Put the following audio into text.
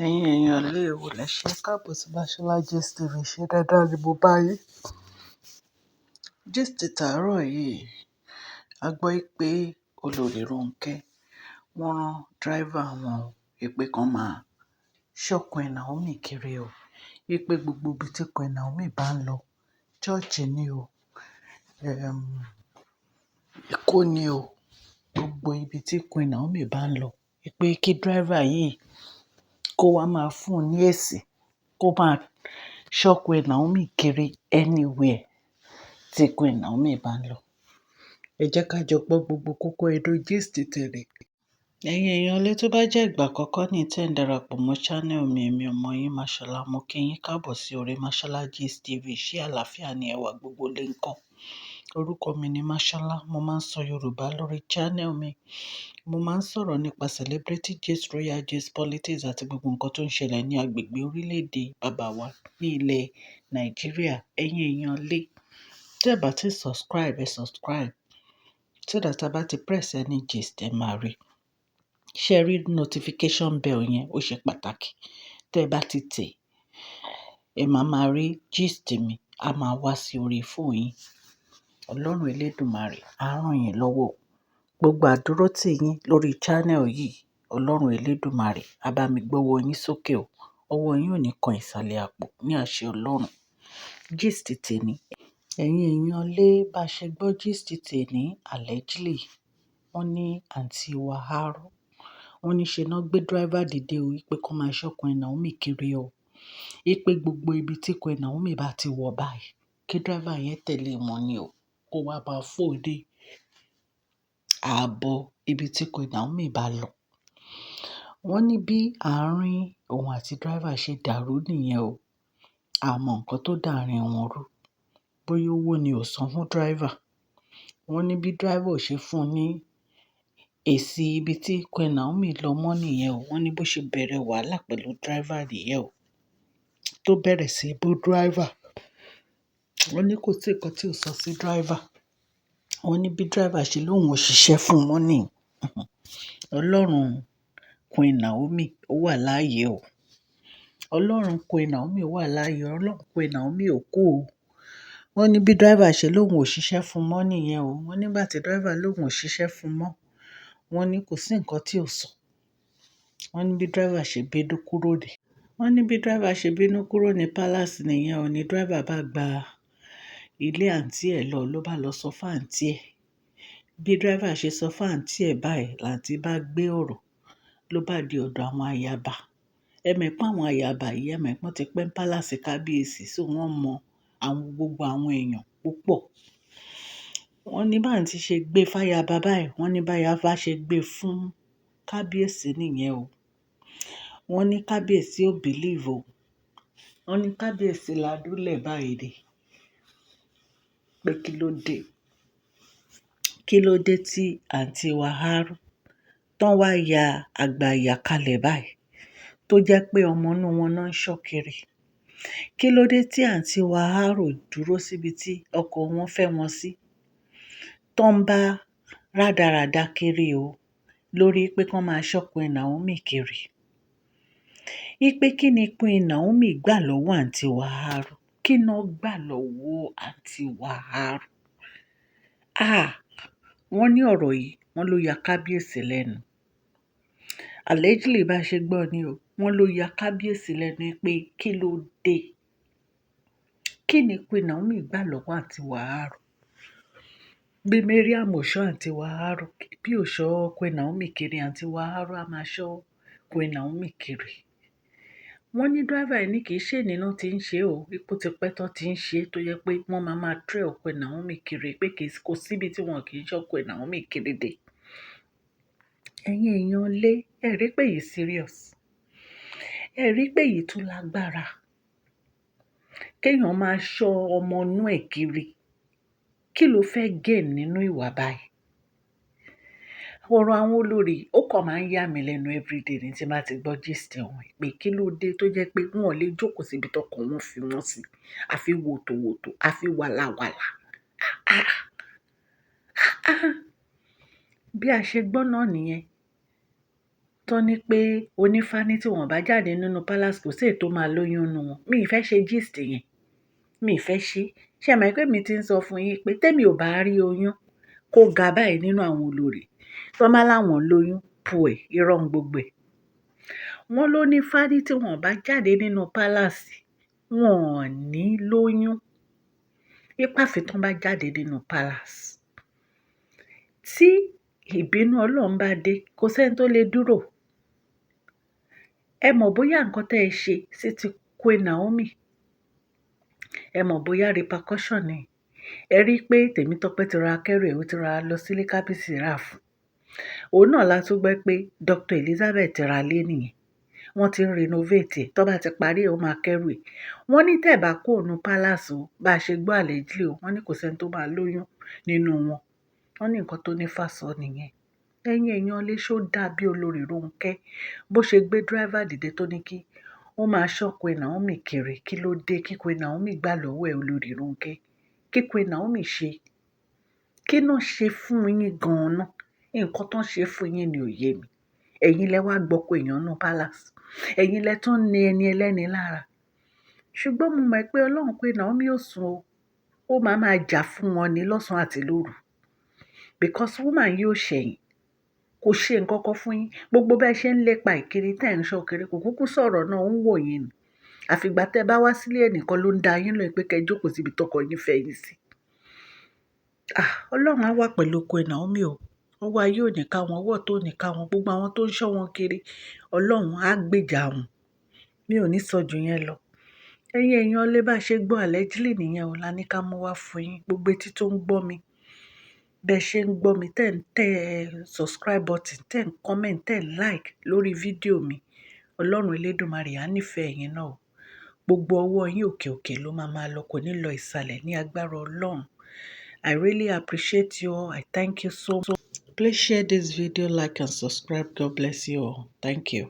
Ẹ̀yin èèyàn lé èwo lẹ ṣe káàbọ̀ sí Mashola Gist TV. Ṣé dáadáa ni mo bá yín? Gist tàárọ̀ yìí, a gbọ́ pé Olórí Ronke wọ́n rán driver wọn wípé kan máa ṣọ́ Queen Naomi kiri o. Wípé gbogbo ibi tí Queen Naomi bá ń lọ, church ni o, Èkó ni o, gbogbo ibi tí Queen Naomi bá ń lọ, wípé kí driver yìí kó wá máa fún un ní èsì, kó máa ṣọ́ Queen Naomi kiri anywhere tí Queen Naomi bá ń lọ. Ẹ jẹ́ ká jọ gbọ́ gbogbo kókó inú gist tèmi. Ẹ̀yin èèyàn ilé, tó bá jẹ́ ìgbà àkọ́kọ́ ní tí ẹ̀ ń darapọ̀ mọ́ channel mi, èmi ọmọ yín Mashola. Mo kí yín káàbọ̀ sí orí Mashola Gist TV. Ṣé àlàáfíà ni ẹwà gbogbo lè ń kọ́? Orúkọ mi ni Mashola. Mo máa ń sọ Yorùbá lórí channel mi. Mo máa ń sọ̀rọ̀ nípa celebrity gist, royal gist, politics àti gbogbo nǹkan tó ń ṣẹlẹ̀ ní agbègbè orílẹ̀-èdè bàbá wa ní ilẹ̀ Nàìjíríà. Ẹ̀yin èèyàn lé, tí ẹ bá ti subscribe, ẹ subscribe. So that a bá ti press any gist, ẹ máa rí. Ṣé ẹ rí notification bell yẹn? Ó ṣe pàtàkì. Tí ẹ bá ti tẹ̀, ẹ máa máa rí gist mi, a máa wá sí orí phone yín. Ọlọ́run elédùmarè á ràn yín lọ́wọ́. Gbogbo àdúrótì yín lórí channel yìí, Ọlọ́run elédùmarè á bá mi gbọ́wọ́ yín sókè o. Ọwọ́ yín ò ní kan ìsàlẹ̀ àpò ní àṣẹ Ọlọ́run. Gist tèmi. Ẹ̀yin èèyàn lé, bá ṣe gbọ́ gist tèmi, allegedly, wọ́n ní àǹtí wa Aro. Wọ́n ní ṣe ná gbé driver dìde o wípé kó máa ṣọ́ Queen Naomi kiri o. Wípé gbogbo ibi tí Queen Naomi bá ti wọ̀ báyìí, kí driver yẹn tẹ̀lé wọn ni o. Kó wá máa fún ní ààbọ̀ ibi tí Queen Naomi bá lọ. Wọ́n ní bí àárín òun àti driver ṣe dàrú nìyẹn o. A mọ nǹkan tó dà àárín wọn rú. Bóyá owó ni ò san fún driver. Wọ́n ní bí driver ò ṣe fún un ní èsì ibi tí Queen Naomi lọ mọ́ nìyẹn o. Wọ́n ní bó ṣe bẹ̀rẹ̀ wàhálà pẹ̀lú driver nìyẹn o. Tó bẹ̀rẹ̀ sí í bú driver. Wọ́n ní kò sí nǹkan tí ò sọ sí driver. Wọ́n ní bí driver ṣe lóun ò ṣiṣẹ́ fún un mọ́ ní. Ọlọ́run Queen Naomi ó wà láàyè o. Ọlọ́run Queen Naomi wà láàyè. Ọlọ́run Queen Naomi ò kú o. Wọ́n ní bí driver ṣe lóun ò ṣiṣẹ́ fún un mọ́ nìyẹn o. Wọ́n nígbà tí driver lóun ò ṣiṣẹ́ fún un mọ́, wọ́n ní kò sí nǹkan tí ò sọ. Wọ́n ní bí driver ṣe bínú kúrò ní. Wọ́n ní bí driver ṣe bínú kúrò ní palace nìyẹn o. Ní driver bá gba ilé àǹtí ẹ̀ lọ, ló bá lọ sọ fún àǹtí ẹ̀. Bí driver ṣe sọ fún àǹtí ẹ̀ báyìí, làǹtí bá gbé ọ̀rọ̀, ló bá di ọ̀dọ̀ àwọn ayaba. Ẹ mọ̀ pé àwọn ayaba yìí, ẹ mọ̀ pé wọ́n ti pẹ́ palace kábíyèsí, so wọ́n mọ àwọn gbogbo àwọn èèyàn púpọ̀. Wọ́n ní bá àǹtí ṣe gbé fáyaba báyìí, wọ́n ní bá ayaba ṣe gbé fún kábíyèsí nìyẹn o. Wọ́n ní kábíyèsí ò believe o. Wọ́n ní kábíyèsí ladúlẹ̀ báyìí ni. Pé kí ló dé? Kí ló dé tí àǹtí wa Aro tán wá ya àgbà ìyà kalẹ̀ báyìí tó jẹ́ pé ọmọ inú wọn náà ń ṣọ́ kiri? Kí ló dé tí àǹtí wa Aro dúró síbi tí ọkọ wọn fẹ́ wọn sí? Tán ń bá rádaràda kiri o lórí pé kí wọ́n máa ṣọ́ Queen Naomi kiri. Wípé kí ni Queen Naomi gbà lọ́wọ́ àǹtí wa Aro? Kí ná gbà lọ́wọ́ àǹtí wa Aro? Ah! Wọ́n ní ọ̀rọ̀ yìí, wọ́n ló ya kábíyèsí lẹ́nu. Allegedly bá ṣe gbọ́ ni o. Wọ́n ló ya kábíyèsí lẹ́nu pé kí ló dé? Kí ni Queen Naomi gbà lọ́wọ́ àǹtí wa Aro? Bí Mariam ò ṣọ́ àǹtí wa Aro, bí ò ṣọ́ Queen Naomi kiri, àǹtí wa Aro á máa ṣọ́ Queen Naomi kiri. Wọ́n ní driver yìí ní kì í ṣe òní náà tí ń ṣe o. Wípé ó ti pẹ́ tán tí ń ṣe tó jẹ́ pé wọ́n máa máa trail Queen Naomi kiri pé kì í kò sí ibi tí wọ́n kì í ṣọ́ Queen Naomi kiri dé. Ẹ̀yin èèyàn lé, ẹ rí pé èyí serious. Ẹ rí pé èyí tún lágbára. Kí èèyàn máa ṣọ́ ọmọ inú ẹ̀ kiri. Kí ló fẹ́ gain nínú ìwà báyìí? Ọ̀rọ̀ àwọn olórí ó kàn máa ń yà mí lẹ́nu everyday ní tí bá ti gbọ́ gist wọn pé kí ló dé tó jẹ́ pé wọ́n ò lè jókòó síbi tí ọkọ wọn fi wọ́n sí. A fi wòtòwòtò, a fi wàlàwàlà. Ah! Ah! Bí a ṣe gbọ́ náà nìyẹn. Tó ní pé onífá ní tí wọ́n bá jáde nínú palace kò sí èyí tó máa lóyún nínú wọn. Mi ì fẹ́ ṣe gist yẹn. Mi ì fẹ́ ṣe. Ṣé ẹ mọ̀ pé mi ti ń sọ fún yín pé tèmi ò bá rí oyún kó ga báyìí nínú àwọn olórí, tí wọ́n bá láwọn lóyún, pu ẹ̀, irọ́ ń gbogbo ẹ̀. Wọ́n ló ní fá ní tí wọ́n bá jáde nínú palace, wọ́n ò ní lóyún. Ipá fi tí wọ́n bá jáde nínú palace. Tí ìbínú Ọlọ́run bá dé, kò sí ẹni tó lè dúró. Ẹ mọ̀ bóyá nǹkan tí ẹ ṣe sí ti Queen Naomi. Ẹ mọ̀ bóyá repercussion ni. Ẹ rí i pé Tèmítọ́pẹ́ ti ra kẹ́rù ẹ̀, ó ti ra lọ sílé kábíyèsí rà fún. Òun náà la tún gbọ́ pé Dr. Elizabeth ti ra lé nìyẹn. Wọ́n ti ń renovate ẹ̀. Tó bá ti parí, ó máa kẹ́rù ẹ̀. Wọ́n ní tẹ́ bá kúrò nínú palace o, bá ṣe gbọ́ allegedly o, wọ́n ní kò sí ẹni tó máa lóyún nínú wọn. Wọ́n ní nǹkan tó ní fá sọ nìyẹn. Ẹ̀yin èèyàn lé ṣó dà bí olórí Ronke. Bó ṣe gbé driver dìde tó ní kí ó máa ṣọ́ Queen Naomi kiri. Kí ló dé kí Queen Naomi gbà lọ́wọ́ ẹ̀ olórí Ronke? Kí Queen Naomi ṣe? Kí náà ṣe fún yín gan-an ná? Nǹkan tó ń ṣe fún yín ni ò yé mi. Ẹ̀yin lẹ wá gbọ́kọ èèyàn nínú palace. Ẹ̀yin lẹ tún ní ẹni ẹlẹ́ni lára. Ṣùgbọ́n mo mọ̀ pé Ọlọ́run Queen Naomi ò sùn o. Ó máa máa jà fún wọn ní lọ́sàn-án àti lóru. Because woman yìí ò ṣẹ̀yìn. Kò ṣe nǹkan kan fún yín. Gbogbo bẹ́ẹ̀ ṣe ń lépa ìkiri tí ẹ̀ ń ṣọ́ kiri, kò kúkú sọ̀rọ̀ náà, ó ń wò yín ni. Àfi ìgbà tí ẹ bá wá sílé ẹnìkan ló ń da yín lóhùn pé kí ẹ jókòó síbi tọkọ yín fẹ́ yín sí. Ah! Ọlọ́run á wà pẹ̀lú Queen Naomi o. Ọwọ́ ayé ò ní ká wọn, ọwọ́ tó ní ká wọn, gbogbo àwọn tó ń ṣọ́ wọn kiri, Ọlọ́run á gbèjà wọn. Mi ò ní sọ ju yẹn lọ. Ẹ̀yin èèyàn lé bá ṣe gbọ́ allegedly nìyẹn o, la ní ká mú wá fún yín. Gbogbo etí tó ń gbọ́ mi, bẹ́ ṣe ń gbọ́ mi, tẹ́ ń tẹ subscribe button, tẹ́ ń comment, tẹ́ ń like lórí fídíò mi. Ọlọ́run elédùmarè á nífẹ̀ẹ́ yín náà o. Gbogbo ọwọ́ yín òkè òkè ló máa máa lọ, kò ní lọ ìsàlẹ̀ ní agbára Ọlọ́run. I really appreciate you all. I thank you so much. Please share this video, like and subscribe. God bless you all. Thank you.